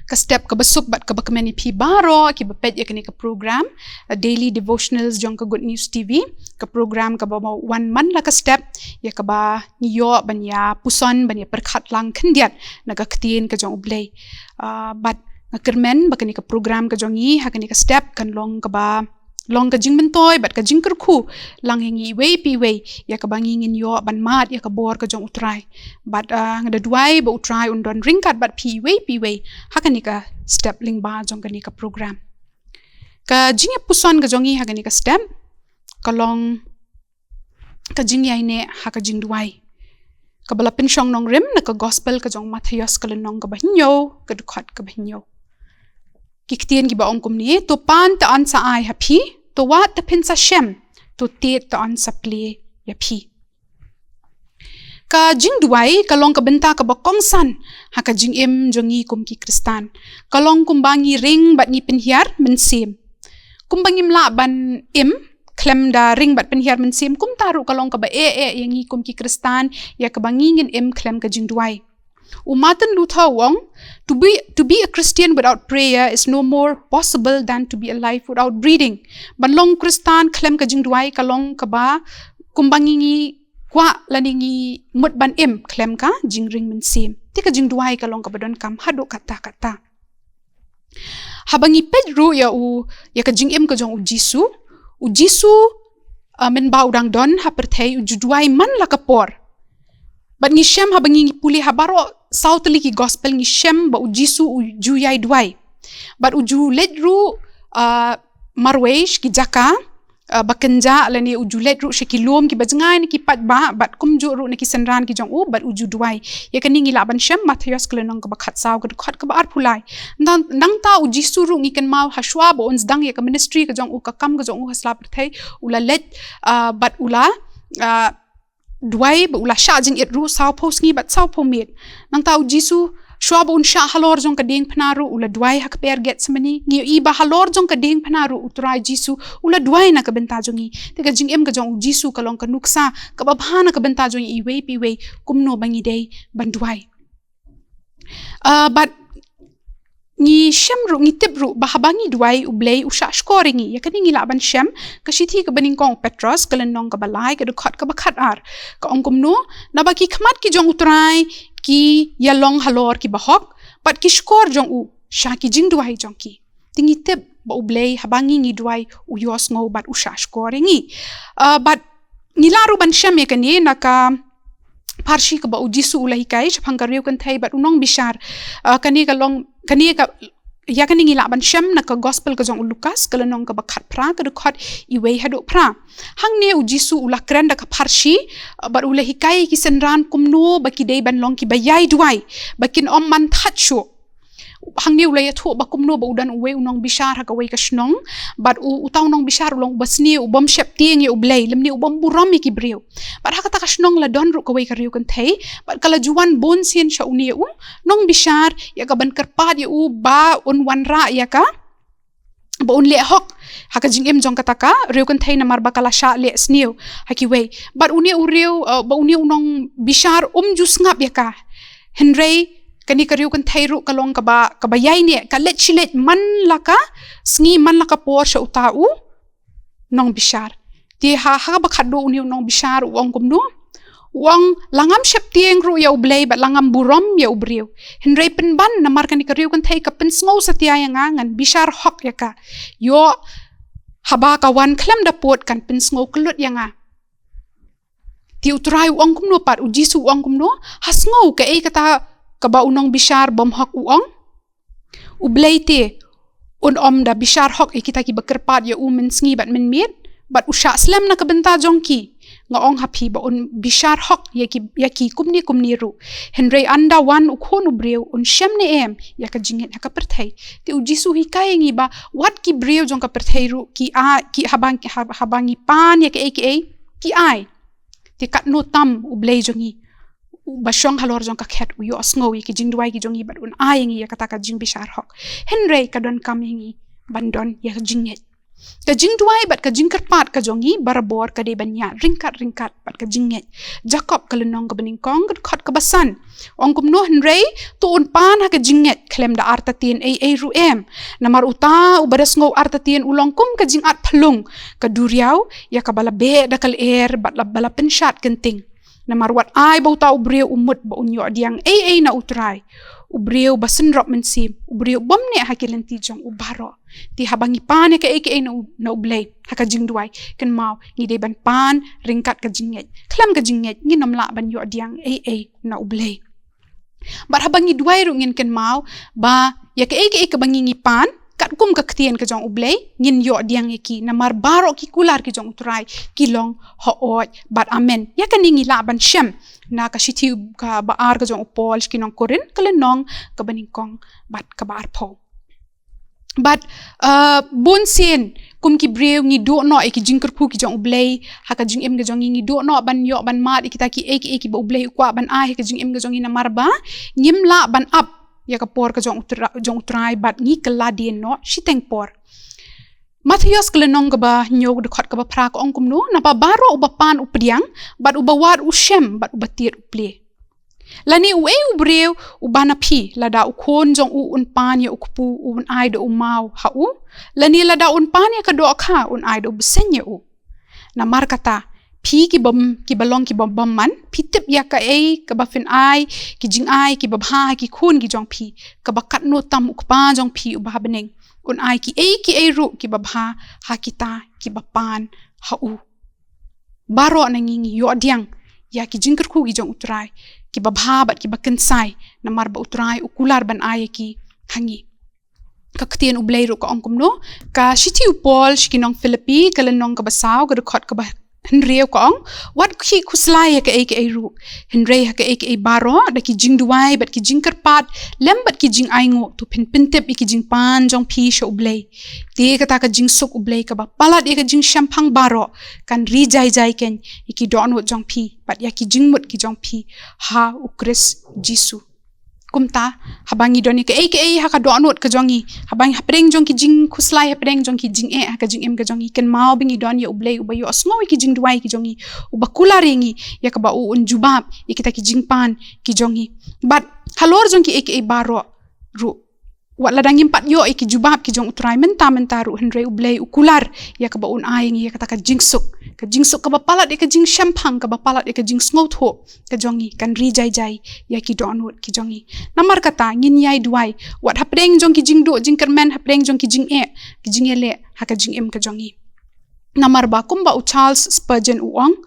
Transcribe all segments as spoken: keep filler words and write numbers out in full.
ka step kaba suk bad kaba kmen ïa phi baroh kiba peit ïa kane ka program, uh, Daily Devotionals jong ka Good News T V, ka program kaba wan man la ka step ïa kaba ngi ïoh ban ïa puson, ban ïa pyrkhat lang khyndiat na ka ktien ka jong U Blei. Uh, bad nga kyrmen ba kane ka program ka jong ngi ha kane ka step kan long kaba long ka jingmyntoi bad ka jingkyrkhu lang ïa ngi iwei pa iwei ïa kaba ngi ngin ïoh ban mad ïa ka bor ka jong U Trai. Bad, ah, nga da duwai ba U Trai un don ryngkat bad phi iwei pa iwei ha kane ka step lyngba jong kane ka program. Ka jingïapuson ka jong ngi ha kane ka step ka long ka jingïaineh ha ka jingduwai, kaba la pynshong nongrim na ka Gospel ka jong u Mathaios, ka lynnong kaba hynñiew, ka dkhot kaba hynñiew. Ki ktien kiba ong kumne: To pan te yn sa ai ha phi, to wad te phin sa shem, to tied te yn sa plie ïa phi. Ka jingduwai ka long ka bynta kaba kongsan ha ka jingim jong ngi kum ki Khristan. Ka long kumba ngi ring bad ngi pynhiar mynsiem. Kumba ngim lah ban im khlem da ring bad pynhiar mynsiem, kumta ruh ka long kaba eh eh ïa ngi kum ki Khristan ïa kaba ngi ngin im khlem ka jingduwai. U Martin Luther u ong, "To be, to be a Christian without prayer is no more possible than to be alive without breathing." Ban long Khristan khlem ka jingduwai ka long kaba kumba ngi ngi kwah lane ngi mut ban im khlem ka jingring mynsiem. Te ka jingduwai ka long kaba donkam haduh katta katta. Haba ngi peit ruh ïa u, ïa ka jingim ka jong U Jisu, U Jisu, ah, mynba u dang don ha pyrthei u ju duwai man la ka por. Bad ngi shem haba ngi pule ha baroh saw tylli ki Gospel ngi shem ba U Jisu u ju ïai duwai. Bad u ju leit ruh, ah, marwei sha ki jaka, ah, ba kynjah lane u ju leit ruh sha ki lum kiba jngai na ki paidbah bad kumjuh ruh na ki synran ki jong u bad u ju duwai. Ïa kane ngi lah ban shem Mathaios ka lynnong kaba khatsaw ka dkhot kaba arphew lai. Nang, nangta U Jisu ruh ngi kynmaw ha shuwa ba un sdang ïa ka ministry ka jong u, ka kam ka jong u ha sla pyrthei, u la leit, ah, bad u la, ah, duwai ba u la shah jingit ruh sawphew sngi bad sawphew miet. Nangta U Jisu shuwa ba un shah halor jong ka diengphna ruh u la duwai ha kper Gethsemane. Ngi ïohi ba halor jong ka diengphna ruh U Trai Jisu u la duwai na ka bynta jong ngi. Te ka jingim ka jong U Jisu ka long ka nuksa kaba bha na ka bynta jong ngi iwei pa iwei kumno ba ngi dei ban duwai. Ah, bad ngi shem ruh, ngi tip ruh ba haba ngi duwai U Blei u shah shkor ïa ngi. Ïa kane ngi lah ban shem ka shithi kaba nyngkong u Petros ka lynnong kaba lai ka dkhot kaba khatar. Ka ong kumno: "Naba ki khmat ki jong U Trai ki ïalong halor kiba hok, bad ki shkor jong u sha ki jingduwai jong ki." Te ngi tip ba U Blei haba ngi ngi duwai u ïohsngew bad u shah shkor ïa ngi. Ah, bad ngi lah ruh ban shem ïa kane na ka pharshi kaba U Jisu u la hikai shaphang ka riew kynthei bad u nongbishar. Ah, kane ka long, kane ka, ïa kane ngi lah ban shem na ka Gospel ka jong u Lukas ka lynnong kaba khatphra ka dkhot iwei haduh phra. Hangne U Jisu u la kren da ka pharshi, ah, bad u la hikai ki synran kumno ba ki dei ban long kiba ïai duwai, ba kin ym man thait shuh. Hangne u la ïathuh ba kumno ba u don uwei u nongbishar ha kawei ka shnong, bad u, uta u nongbishar u long uba sniew, u bym sheptieng ïa U Blei, lymne u bym burom ïa ki briew. Bad ha kata ka shnong la don ruh kawei ka riew kynthei, bad ka la ju wan bun sien sha une u nongbishar ïa ka ban kyrpad ïa u ba un wanrah ïa ka, ba un leh hok ha ka jingim jong kata ka riew kynthei namar ba ka la shah leh sniew ha kiwei. Bad une u riew, eh, ba une u nongbishar um ju sngap ïa ka. Hynrei kane ka riew kynthei ruh ka long kaba, kaba ïaineh, ka leit shi leit man la ka sngi man la ka por sha uta u nongbishar. Te ha, ha kaba khatduh une u nongbishar u ong kumno? U ong, la ngam sheptieng ruh ïa U Blei bad la ngam burom ïa u briew. Hynrei pynban namar kane ka riew kynthei ka pynsngew satia ïa nga, ngan bishar hok ïa ka. Ïoh haba ka wan khlem da pud kan pynsngew kyllut ïa nga. Te U Trai u ong kumno pat, U Jisu u ong kumno? Ha sngew kaei kata kaba u nongbishar bymhok u ong? U Blei te un ym da bishar hok ïa kita kiba kyrpad ïa u mynsngi bad mynmiet, bad u shah slem na ka bynta jong ki. Nga ong ha phi ba un bishar hok ïa ki, ïa ki kumne kumne ruh. Hynrei ynda wan u Khun u briew un shem ne em ïa ka jingngeit ha ka pyrthei? Te U Jisu u hikai ïa ngi ba wat ki briew jong ka pyrthei ruh ki ai, ki haba, haba, haba ngi pan ïa kiei kiei ki ai. Te katno tam U Blei jong ngi uba shong halor jong ka khet u ïohsngew ïa ki jingduwai ki jong ngi bad un ai ïa ngi ïa kata ka jingbishar hok. Hynrei ka donkam ïa ngi ban don ïa ka jingngeit. Ka jingduwai bad ka jingkyrpad ka jong ngi barabor ka dei ban ïaid ryngkat ryngkat bad ka jingngeit. Jakob ka lynnong kaba nyngkong ka dkhot kaba san. Ong kumno hynrei, to un pan ha ka jingngeit khlem da artatien ei ei ruh em. Namar uta uba da sngew artatien u long kum ka jingat phlung ka duriaw ïa kaba la beh da ka lyer bad la ba la pynshad kynting. Namar wat ai ba uta u briew u mut ba un ïoh diang ei ei na U Trai. U briew ba synrop mynsiem, u briew bym neh ha ki lynti jong u baroh. Te haba ngi pan ïa kaei kaei na u, na U Blei ha ka jingduwai, kynmaw ngi dei ban pan ryngkat ka jingngeit. Khlem ka jingngeit ngin ym lah ban ïoh diang ei ei na U Blei. Bad haba ngi duwai ruh ngin kynmaw ba ïa kaei kaei kaba ngi ngi pan katkum ka ktien ka jong U Blei ngin ïoh diang ïa ki, namar baroh ki kular ki jong U Trai ki long hooid bad amen. Ïa kane ngi lah ban shem na ka shithi kaba ar ka jong u Paul sha ki nong Korinth ka lynnong kaba nyngkong bad kaba arphew. Bad, uh, bun sien kum ki briew ngi duh noh ïa ki jingkyrkhu ki jong U Blei ha ka jingim ka jong ngi, ngi duh noh ban ïoh ban mad ïa kita kiei kiei kiba U Blei u kwah ban ai ha ka jingim ka jong ngi, namar ba ngim lah ban ap ïa ka por ka jong U Tra-, jong U Trai bad ngi kylla dien noh shiteng por. Mathaios ka lynnong kaba hynñiew ka dkhot kaba phra ka ong kumno, naba baroh uba pan u pdiang bad uba wad u shem bad uba tied u plie. Lane uei u briew uba na phi, lada u khun jong u un pan ïa u kpu, un ai da u maw ha u? Lane lada un pan ïa ka dohkha, un ai da u bseiñ ïa u? Namar kata, phi ki bym, kiba long kiba bymman, phi tip ïa kaei kaba phin ai ki jingai kiba bha ha ki khun ki jong phi, kaba katno tam U Kpa jong phi uba ha bneng un ai kiei kiei ruh kiba bha ha kita kiba pan ha u. Baroh na ngi ngi ïoh diang ïa ki jingkyrkhu ki jong U Trai kiba bha bad kiba kynsai, namar ba U Trai u kular ban ai ïa ki ha ngi. Ka ktien U Blei ruh ka ong kumno, ka shithi u Paul sha ki nong Philippi ka lynnong kaba saw ka dkhot kaba hynriew ka ong, wat khih khuslai ïa kaei kaei ruh, hynrei ha kaei kaei baroh da ki jingduwai bad ki jingkyrpad lem bad ki jingainguh to phin pyntip ïa ki jingpan jong phi sha U Blei. Te kata ka jingsuk U Blei kaba palat ïa ka jingshemphang baroh kan ri jai jai keiñ ïa ki dohnud jong phi bad ïa ki jingmut ki jong phi ha U Khrist Jisu. Kumta, haba ngi don ïa kaei kaei ha ka dohnud ka jong ngi, haba ngi hapdeng jong ki jingkhuslai, hapdeng jong ki jingeh ha ka jingim ka jong ngi, kynmaw ba ngi don ïa U Blei uba ïohsngew ïa ki jingduwai ki jong ngi, uba kular ïa ngi ïa kaba u un jubab ïa kita ki jingpan ki jong ngi. Bad halor jong kiei kiei baroh ruh, wat lada ngim pat ïoh ïa ki jubab ki jong U Trai mynta mynta ruh, hynrei U Blei u kular ïa kaba un ai ïa ngi ïa kata ka jingsuk, ka jingsuk kaba palat ïa ka jingshemphang, kaba palat ïa ka jingsngewthuh ka jong ngi, kan ri jai jai ïa ki dohnud ki jong ngi. Namar kata ngin ïai duwai wat hapdeng jong ki jingduh jingkyrmen, hapdeng jong ki jingeh ki jingïaleh ha ka jingim ka jong ngi. Namar ba kumba u Charles Spurgeon u ong,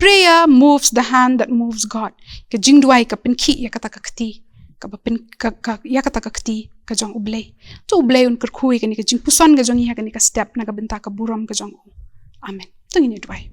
"Prayer moves the hand that moves God." Ka jingduwai ka pynkhih ïa kata ka kti, kaba pyn-, ka, ka, ïa kata ka kti ka jong U Blei. To U Blei un kyrkhu ïa kane ka jingpuson ka jong ngi ha kane ka step na ka bynta ka burom ka jong u. Amen. To ngin ïa duwai.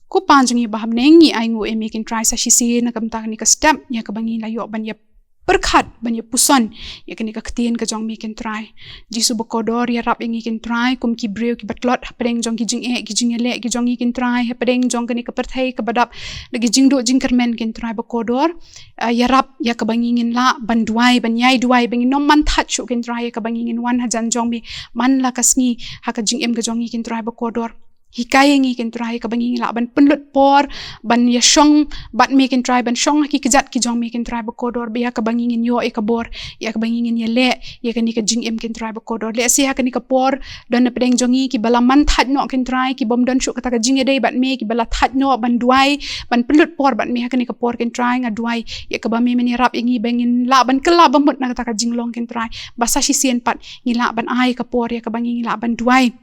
Ko Pa jong ngi ba ha bneng, ngi ainguh ïa me kynrad sa shisien na ka bynta kane ka step ïa kaba ngi la ïoh ban ïa pyrkhat ban ïa puson ïa kane ka ktien ka jong me kynrad. Jisu ba kordor, ïarap ïa ngi kynrad kum ki briew kiba tlot hapdeng jong ki jingeh ki jingïaleh ki jong ngi kynrad, hapdeng jong kane ka pyrthei kaba dap da ki jingduh jingkyrmen kynrad ba kordor. Ah, ïarap ïa kaba ngi ngin lah ban duwai, ban ïai duwai, ba ngin ym man thait shuh kynrad, ïa kaba ngi ngin wan hajan jong me man la ka sngi ha ka jingim ka jong ngi kynrad ba kordor. Hikai ïa ngi kynrad ïa kaba ngi lah ban pynlut por ban ïa shong bad me kynrad, ban shong ha ki kjat ki jong me kynrad ba kordor, ba ïa kaba ngi ngin ïoh ïa ka bor, ïa kaba ngi ngin ïaleh ïa kane ka jingim kynrad ba kordor. Lehse ha kane ka por don hapdeng jong ngi kiba la man thait noh kynrad, ki bym don shuh kata ka jingïadei bad me, kiba la thait noh ban duwai, ban pynlut por bad me ha kane ka por kynrad. Nga duwai ïa kaba me men ïarap ïa ngi ba ngin lah ban kylla ba mut na kata ka jinglong kynrad, ba sa shisien pat ngi lah ban ai ka por ïa kaba ngi ngi lah ban duwai,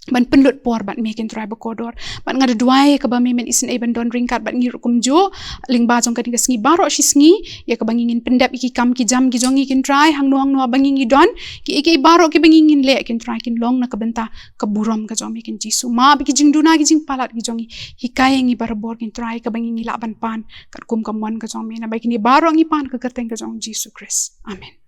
ban pynlut por bad me kynrad ba kordor. Bad nga da duwai ïa kaba me men isynei ban don ryngkat bad ngi ruh kumjuh lyngba jong kane ka sngi baroh shi sngi, ïa kaba ngi ngin pyndep ïa ki kam ki jam ki jong ngi kynrad, hangno hangno ba ngi ngi don, kiei kiei baroh kiba ngi ngin leh kynrad kin long na ka bynta ka burom ka jong me kynrad Jisu. Map ïa ki jingduna ki jingpalat ki jong ngi, hikai ïa ngi barabor kynrad ïa kaba ngi ngi lah ban pan katkum ka mon ka jong me. Naba ïa kine baroh ngi pan ha ka kyrteng ka jong Jisu Khrist. Amen.